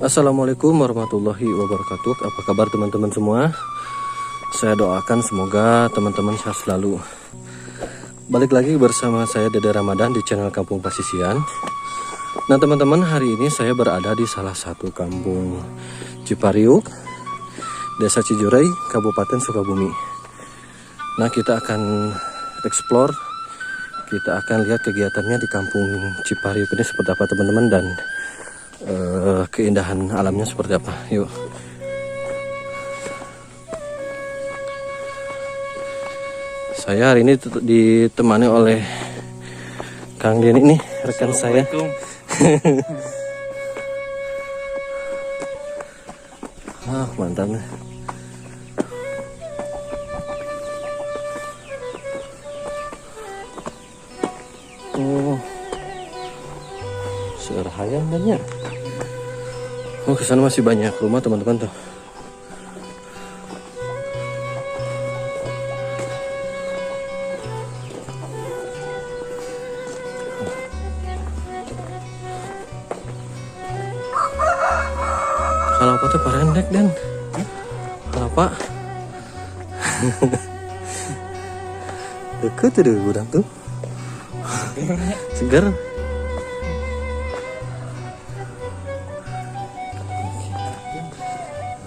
Assalamualaikum warahmatullahi wabarakatuh. Apa kabar teman-teman semua? Saya doakan semoga teman-teman sehat selalu. Balik lagi bersama saya Dede Ramadan di channel Kampung Pasisian. Nah teman-teman, hari ini saya berada di salah satu kampung Cipariuk, Desa Cijurey, Kabupaten Sukabumi. Nah kita akan explore, kita akan lihat kegiatannya di kampung Cipariuk ini seperti apa teman-teman, dan keindahan alamnya seperti apa. Yuk. Saya hari ini ditemani oleh Kang Denny nih, rekan saya. Ah, mantap nih. Oh, seueur hayam banyak. Oh, kesana masih banyak rumah teman-teman tuh. Kalau apa tuh parendek dan kelapa deket tuh deh gudang tuh seger.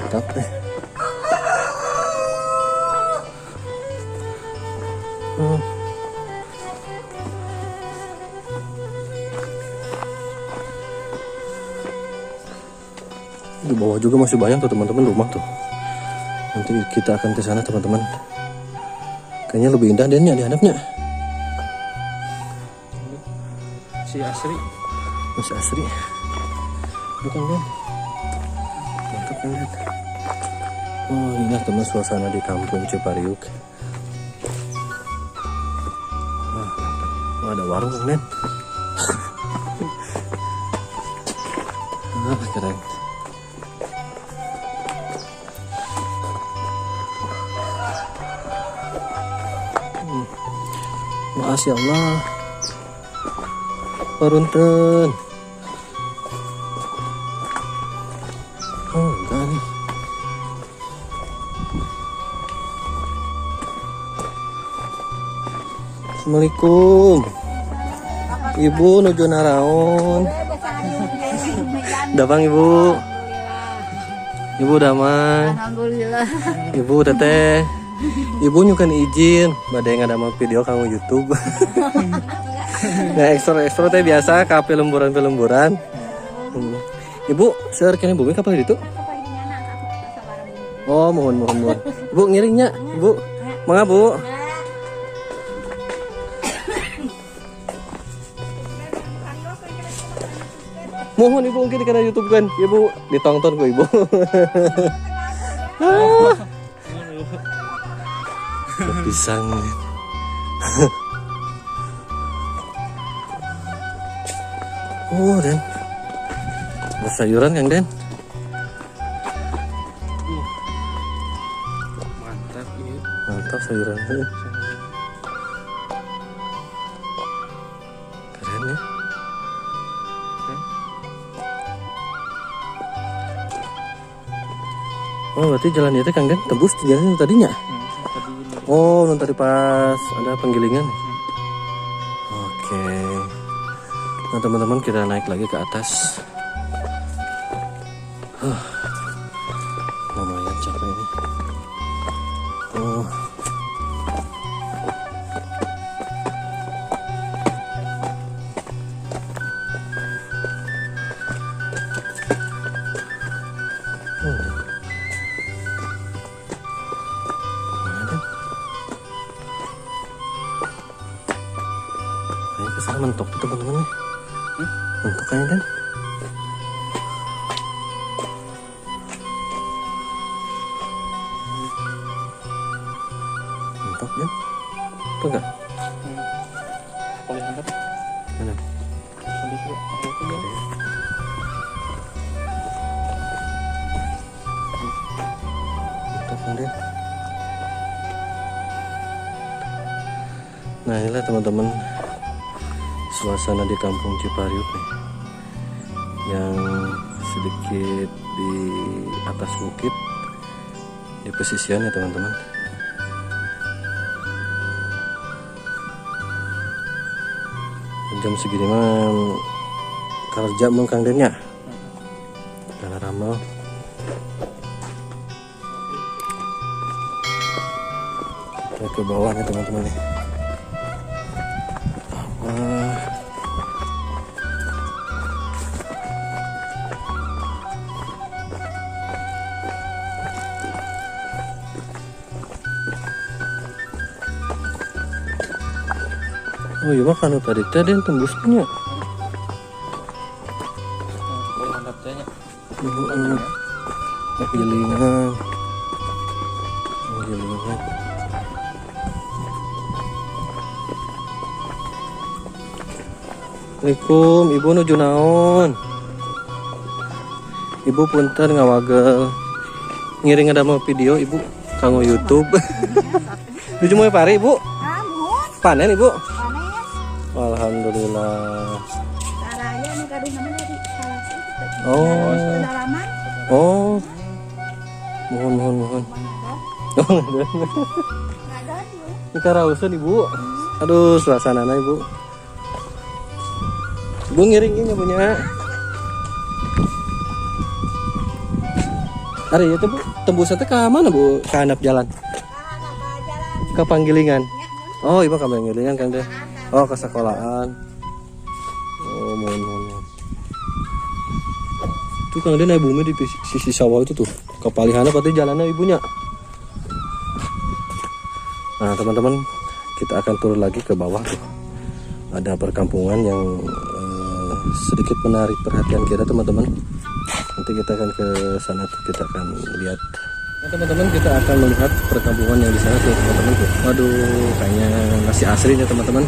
Mantap deh. Di bawah juga masih banyak tuh teman-teman rumah tuh. Nanti kita akan ke sana teman-teman. Kayaknya lebih indah deh nih di hadapnya. Si asri. Masih asri. Bukan kan? Mantap kan? Oh, inilah teman suasana di kampung Cipariuk. Wah, mantap. Oh, ada warung kan? Ah, keren. Masya Allah, parunten. Oh enggak nih. Assalamualaikum. Ibu nuju naraon. Damang ibu. Ibu damang. Alhamdulillah. Ibu teteh. Ibu nyukan izin, badai ngadamel video kamu YouTube. Nah, ekstra-ekstra teh biasa ka lemburan-lemburan. Ibu, seueur keneh bumi kapal ditu? Oh, mohon mohon mohon. Ibu ngiringnya, Ibu. Mangga, Bu. Mohon Ibu mungkin karena YouTube kan. Ibu ditonton ku Ibu. Ah. Pisang. Oh, Den. Ada sayuran Kang Den. Mantap ini. Mantap sayuran. Keren ya. Oh, berarti jalan itu Kang Den tembus jalan tadinya. Oh, nanti pas ada penggilingan. Oke. Nah, teman-teman kita naik lagi ke atas. Lumayan capek ini. Oh. Kesana mentok tuh teman-teman nih. Mentok kayaknya kan. Mentok kan? Itu enggak? Boleh angkat. Mana? Mentok kan dia. Nah inilah teman-teman suasana di kampung Cipariuk nih, yang Sedikit di atas bukit, di pesisian ya teman-teman. Jam segini mah kerja mah Kang Dennya. Karena ramal. Kita ke bawah nih teman-teman nih. Wah. Oh iya mah kanu tadi teh den tembusnya. Gilingan. Gilingan. Assalamualaikum, Ibu nuju naon? Ibu punten ngawagel. Ngiring ngadamel video Ibu kanggo YouTube. Nuju moe pari Ibu? Panen Ibu? Alhamdulillah. Oh. Oh. Mohon mohon mohon. Ini karausan Ibu. Aduh, suasanana Ibu. Ibu ngiringin ya punya. Ari itu Bu, tembusnya teh ke mana Bu? Ke handap jalan. Ke Panggilingan. Oh, Ibu ke Panggilingan kan teh. Oh, ke sekolahan. Oh, mohon mohon. Tuh Kang Den bumi di sisi sawah itu tuh. Ke palihana pasti jalannya ibunya. Nah, teman-teman, kita akan turun lagi ke bawah tuh. Ada perkampungan yang sedikit menarik perhatian kita, teman-teman. Nanti kita akan ke sana tuh, kita akan lihat. Nah, teman-teman, kita akan melihat perkampungan yang di sana tuh, teman-teman tuh. Waduh, kayaknya masih asri nih, teman-teman.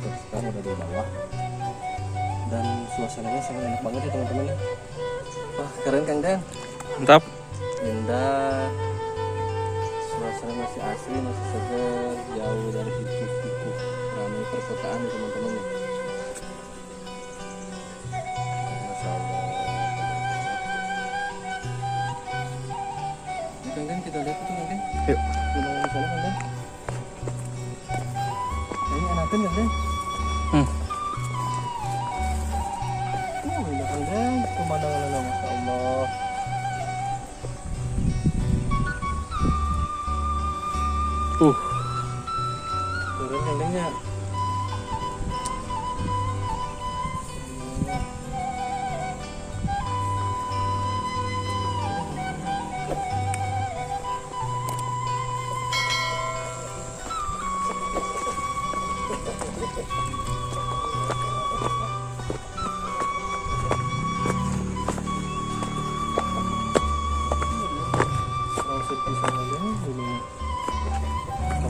Sekarang udah di bawah dan suasananya sangat enak banget ya teman-teman ya. Wah, keren Kang Den. Mantap. Indah, suasana masih asri, masih segar, jauh dari hiruk-pikuk ramai perkotaan ya teman-teman ya. Masya Allah. Ini Kang Den, kita lihat itu Kang Den. Yuk. Gimana di sana Kang Den? Ini enakan Kang Den. Oh, indah Kang Den, pemandangannya Masya Allah. Keren Kang Dennya.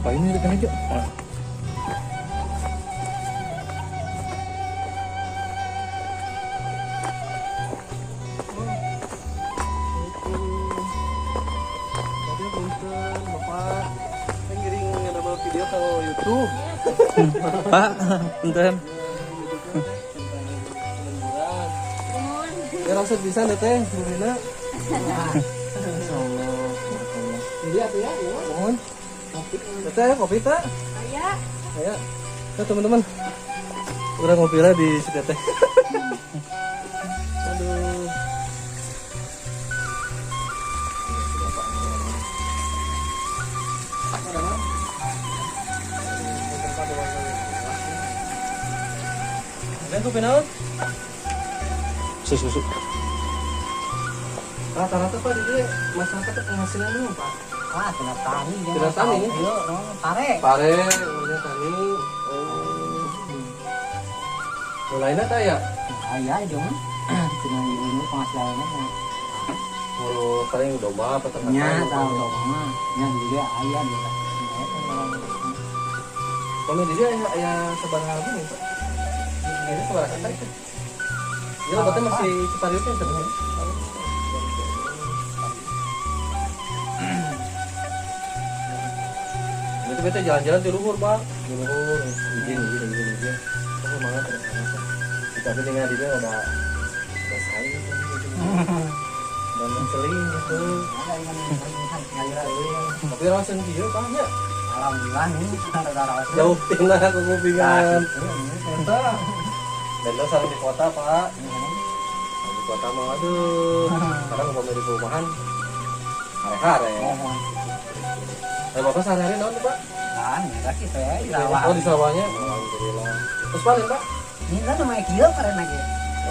Apa ini rekan aja? Tadi punten Bapak, saya ngiring ngadamel video ke YouTube. Pak, punten. Ya langsung bisa deh teh, Bu Rina. Insyaallah. Iya ya, mohon. Teteh, kopi tak? Aya. Aya. Nah, teman-teman. Urang ngopi lah di si teteh. Aduh. Dan kopi naon? Susu. Rata-rata Pak di sini masyarakat penghasilan dulu Pak. Ah, tidak tani. Tidak tani. Iya, pare. Pare, udah tani. Oh. Mulainya tak ya? Aya dong. Cina ini penghasilannya. Oh, paling domba peternakan. Nya, tahu domba. Nya juga aya dia. Kalau di sini aya sabaraha nih Pak? Ini sabaraha kata itu? Ya, berarti masih Cipariusnya sebenarnya. Itu bete jalan-jalan di luhur, Pak. Di luhur, izin. Oh, semangat terus. Tapi dengan dia ada saing gitu. Dan menceling gitu. Tapi langsung kieu Pak nya. Alhamdulillah nih, rada-rada. Jauh tina kupingan. Eta. Dan lo sareng di kota, Pak. Di kota mah aduh. Sekarang umpama di perumahan hare-hare. Eh, Bapak sehari-hari naon tuh, Pak? Nah, ini kita ya, di sawah. Oh, di sawahnya. Alhamdulillah. Terus panen, Pak? Ini kan namanya kieu keren aja.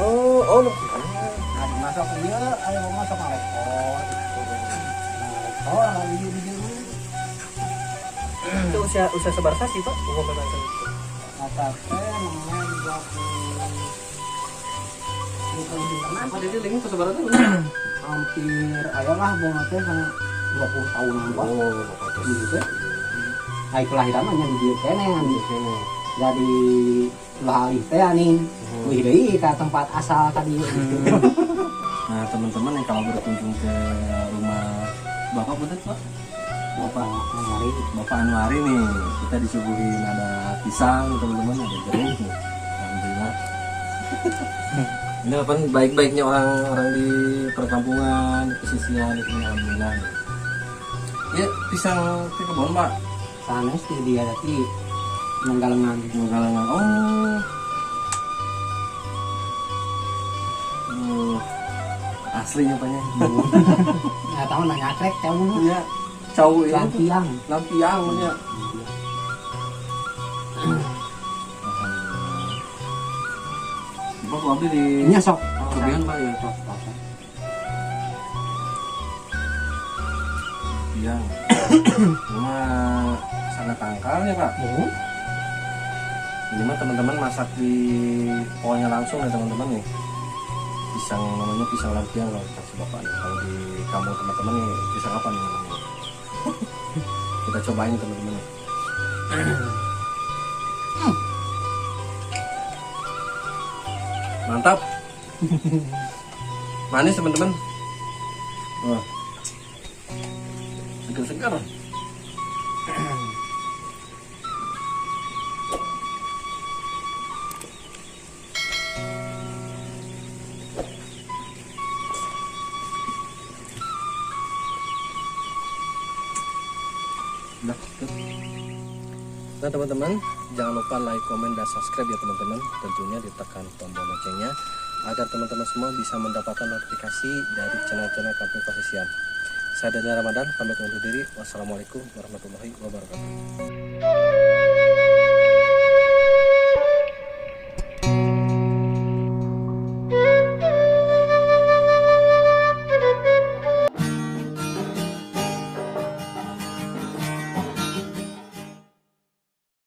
Oh, oh. Nah, dimasuk kieu, ayo masuk ngalekor. Ngalekor, di Itu usia sabaraha sih, Pak? Umur berapa itu? Kata teh namanya 20. Apa jadi lingkungan sabaraha tuh? Hampir ayolah bawa teh sama 20 tahunan Pak. Oh, Bapak terus. Gitu. Ai kelahiran mah nya di dieu keneh Jadi ulah alih teh nih. Wih deui ka tempat asal ka dieu gitu. Nah, teman-teman yang kalau berkunjung ke rumah Bapak punten, Pak? Bapak Anwari. Bapak Anwari nih, kita disuguhin ada pisang, teman-teman, ada jeruk nih. Alhamdulillah. Ini apa baik-baiknya orang-orang di perkampungan, di pesisian, di sini alhamdulillah. Ya, pisang di kebun, Pak. Sanes di dia tadi Nenggalengan. Nenggalengan. Oh. Aslinya Pak nya. Enggak tahu nanya trek cau. Iya. Cau ini lampiang. Lampiang nya. Bapak abdi di nya sok. Kebian Pak ya. Sok. Lampiang. Cuma sana tangkalnya Pak. Ini mah teman-teman masak di pohonnya langsung ya teman-teman nih. Pisang namanya pisang lampiang kalau kasih Bapak nih. Kalau di kampung teman-teman nih pisang apa nih namanya? Kita cobain teman-teman nih. Mantap. Manis teman-teman. Wah. Segar-segar. Nah teman-teman, jangan lupa like, komen, dan subscribe ya teman-teman. Tentunya ditekan tombol loncengnya agar teman-teman semua bisa mendapatkan notifikasi dari channel-channel Kampung Pasisian. Saya Daniel Ramadan, pamit undur diri. Wassalamualaikum warahmatullahi wabarakatuh.